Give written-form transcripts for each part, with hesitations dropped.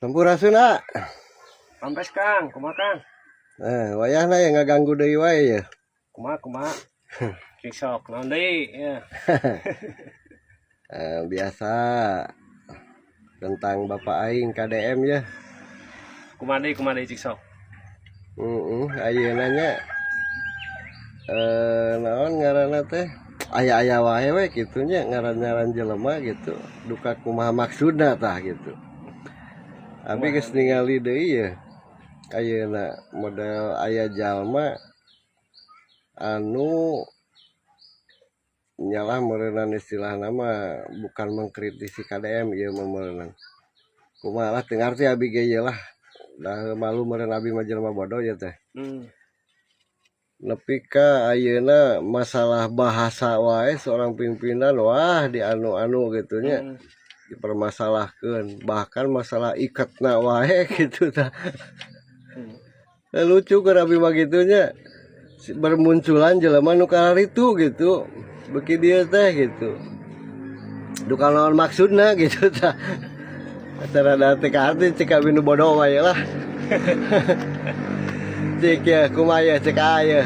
Sampurasun, ah. Rampes, Kang, kumaha, Kang? Eh, wayahna ya ngaganggu deui wae ya. Kumaha, kumaha? Cik sok, naon deui ya? Eh, biasa, tentang Bapak aing KDM ya. Kumaha deui, cik sok? Heeh, ayeuna nya eh naon ngaranna teh? Aya-aya wae we kitu nya, ngaran-ngaran jelema gitu. Duka kumaha maksudna tah gitu. Abi geus ningali deui ya. Ayeuna model aya jalma anu nyalah meureunan, istilahna mah bukan mengkritisi KDM ieu mah meureunan. Kumaha lah, teu ngarti abi ge ieu lah. Da malu meureun abi mah jelema bodoh ya teh. Nepi ka ayeuna masalah bahasa wae seorang pimpinan, wah, di anu-anu gitu nya. Dipermasalahkeun, bahkan masalah iketna wae gitu tah. Eh, lucu keur abi mah kitu nya. Bermunculan jelema nu kararitu gitu. Beuki dieu teh gitu. Duka naon maksudna gitu tah. Rada teu kaarti cek abi nu bodoh mah ya lah. Cek ya, kumaha ya, cek aya.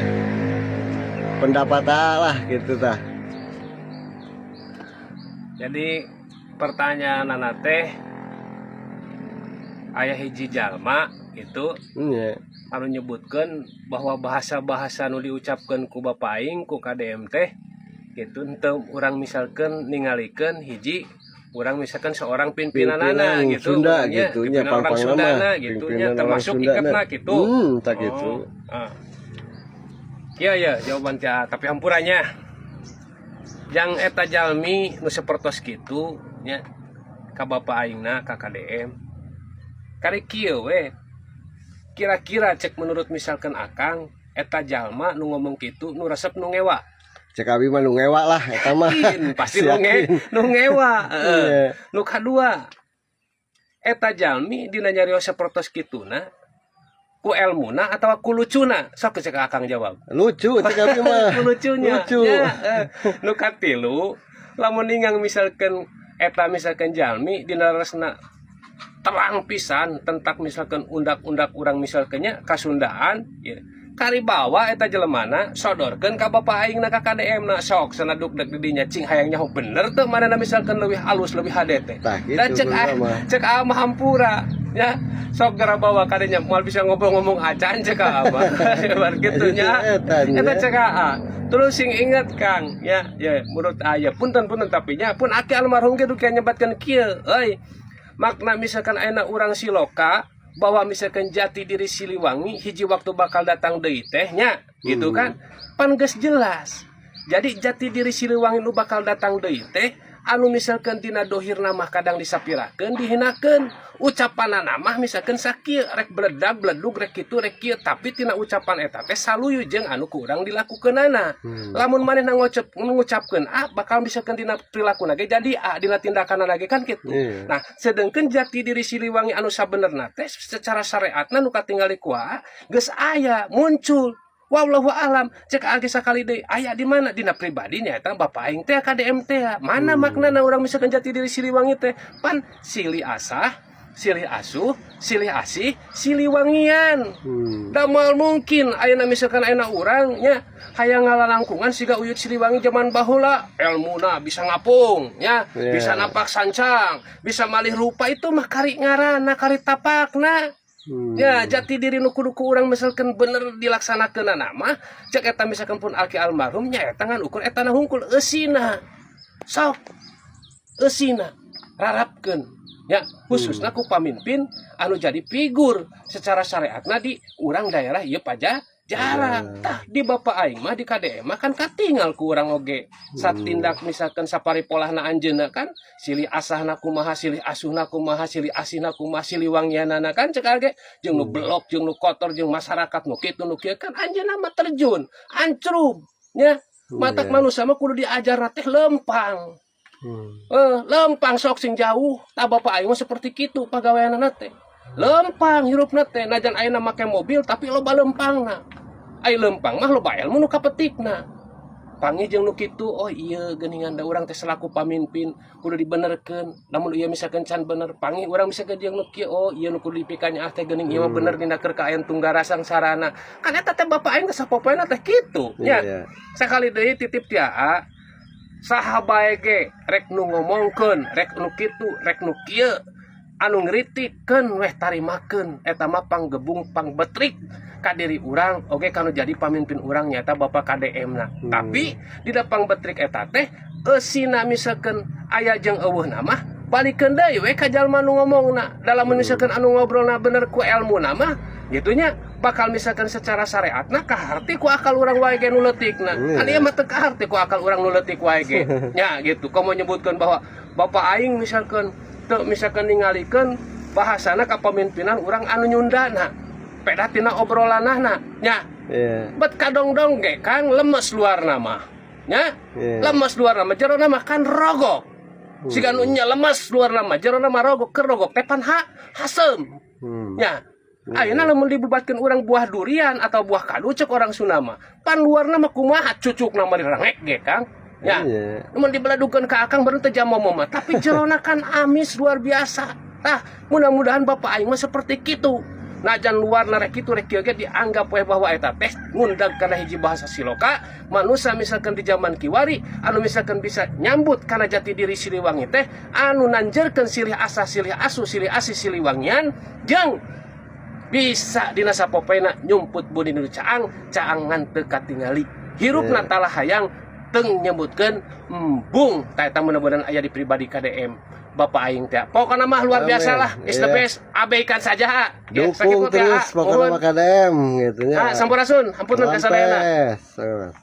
Pendapat lah gitu tah. Jadi pertanyaan teh aya hiji jalma itu anu nyebutkeun bahwa bahasa-bahasa nu diucapkeun ku Bapak aing, ku KDM teh gitu, henteu urang misalkan ningalikeun hiji urang misalkan seorang pimpinanana Pimpinan gitu Sunda orangnya, gitu nya, pimpinan orang pang-pang Sundana nama gitu nya, pimpinan orang termasuk Sundana. Iketna gitu. Tak gitu. Oh, ah. Iya ya, jawaban teh tapi hampurannya. Yang eta jalmi nu sapertos kitu nya ka Bapak aingna, ka KDM. Kari kieu we. Kira-kira cek menurut misalkan Akang, eta jalma nu ngomong kitu nu resep nu ngewa? Cek abi mah nu ngewa lah eta mah. Yakin, pasti nu nu ngewa. Heeh. Iya. Nu kadua, eta jalmi dina nyarios sapertos kituna ku elmuna atau ku lucuna? Sok cek Akang jawab. Lucu cek abi mah. Ku lucunya. Lucu. Ya, eh. Nu katilu, lamun ningang misalkan eta misalkan jalmi dina resna terang pisan tentang misalkan undak-undak urang misalkannya kasundaan ya. Kari bawa eta jelemana sodorkeun ka bapak aing na, ka KDM na, sok sanaduk dek didinya, cing hayang nyaho bener teu manehna misalkan leuwih halus, leuwih hade teh. Tah gitu. Dan cek ah, kudu mah. Cek ah mah hampura ya, sok gara bawa kadinya, moal bisa ngomong-ngomong acan cek ah mah. Bar kitu nya. Eta nya. Eta cek ah. Terus sing inget, Kang, ya ya, menurut aya, punten punten, tapi nya pun aki almarhum ge duka nyebatkeun kieu euy, makna misalkan ayeuna urang siloka bahwa misalkan jati diri Siliwangi hiji waktu bakal datang deui teh nya gitu kan, pan geus jelas. Jadi jati diri Siliwangi nu bakal datang deui teh anu misalkan tina dohirna mah kadang disapirakeun, dihinakeun, ucapanana mah misalkan sakieu, rek beledag beledug, rek kitu rek kieu, tapi tina ucapan eta teh saluyu jeung anu ku urang dilakukeunana. Lamun manehna ngucapkeun A, bakal misalkan dina perilaku ge jadi A, dina tindakan ge kan kitu. Iya. Nah, sedangkan jati diri Siliwangi anu sabenerna teh secara syariatna nu katingali ku A geus aya muncul. Wallahu alam, cek age sakali deui aya di mana, dina pribadinya eta bapak aing teh, KDM teh. Mana maknana urang misalkan jati diri Siliwangi teh pan silih asah, silih asuh, silih asih, siliwangian. Da moal mungkin ayeuna misalkan ayeuna urang nya hayang ngalalangkungan siga Uyut Siliwangi zaman baheula, elmuna bisa ngapung nya, bisa napak sancang, bisa malih rupa, itu mah kari ngaranna, kari tapakna. Ya, jati diri nu kudu ku urang misalkan bener dilaksanakeun mah cek eta misalkan pun aki almarhum nya eta ngan ukur eta na hungkul eusina. Sok eusina rarapkeun ya, khususna ku pamimpin anu jadi figur secara syariatna di urang daerah ieu Pajajaran. Tah, di bapak aing mah, di KDM mah kan katingal ku urang oge satindak misalkan saparipolahna anjeunna kan, silih asahna kumaha, silih asuhna kumaha, silih asihna kumaha, silih wangianana kan cek ge jeung nu belok, jeung nu kotor, jeung masyarakat nu kitu nu kieu kan anjeunna mah terjun ancrub nya. Matak manusia mah kudu diajar teh lempang. Eh, lempang sok sing jauh. Tah, bapak aing mah seperti kitu pagaweanana teh. Lempang hirupna teh, najan ayeuna make mobil tapi loba lempangna. Ai lempang mah loba ilmu nu kapetikna. Panggih jeung nu kitu, oh iya geuningan, da urang teh selaku pamimpin kudu dibenerkeun. Lamun ieu misalkan can bener, panggih urang misalkan jeung nu kieu, oh iya nu kudu dipikanyaah teh geuning ieu mah bener dina keur kaayaan tunggarasang sarana. Kan eta teh bapak aing teh sapopoena teh kitu nya. Sakali deui titip ti Aa, saha bae ge rek nu ngomongkeun, rek nu kitu, rek nu kieu, anu ngritikeun weh tarimakeun, eta mah panggebung pangbetrik ka diri urang oge kanu jadi pamimpin urang, nyata Bapak KDM na. Tapi di pangbetrik eta teh eusina misalkeun aya jeung euweuh mah balikeun deui we ka jalma nu ngomongna. Dalam misalkeun anu ngobrolna bener ku elmu mah gitu nya, bakal misalkan secara syariatna kaharti ku akal urang wae ge nu leutikna. Kan ieu mah teu kaharti ku akal urang nu leutik wae ge nya gitu. Komo nyebutkeun bahwa bapak aing misalkan teu misalkan ningalikeun bahasana kapamimpinan urang anu nyundana peda tina obrolanana nya. Bet kadongdong ge, Kang, lemes luar mah nya. Lemes luar mah, jero mah kan rogok. Siga nu nya lemes luar mah, jero mah rogok. Keur rogok teh pan ha haseum nya. Ayeuna lamun dibubatkeun urang buah durian atau buah kadu, cek orang Sunda mah pan luarna mah kumaha cucukna mah direngek ge, Kang, nya. Mun dibeladukeun ka akang baru teu jamomo mah, tapi jerona kan amis luar biasa. Tah, mudah-mudahan bapak aing mah seperti kitu. Najan luar rek kitu rek kieu ge dianggap we bahwa eta teh ngundang kana hiji bahasa siloka manusia misalkan di zaman kiwari anu misalkan bisa nyambut kana jati diri Siliwangi teh anu nanjerkeun silih asah, silih asuh, silih asih Siliwangian, jeung bisa dina sapopena nyumput buni nu caang caang ngan teu katingali hirupna talah hayang teng nyebutkeun embung. Tah, eta mudah-mudahan aya di pribadi KDM bapak aing teh. Pokoknya mah luar biasa Amin. lah, is the best, abaikan saja ha. Ya, Dukung sakitu teh, terus ha. pokoknya Nuhun. mah KDM gitu nya. Ah, sampurasun, hampun ka sadayana. Rampes. Terus.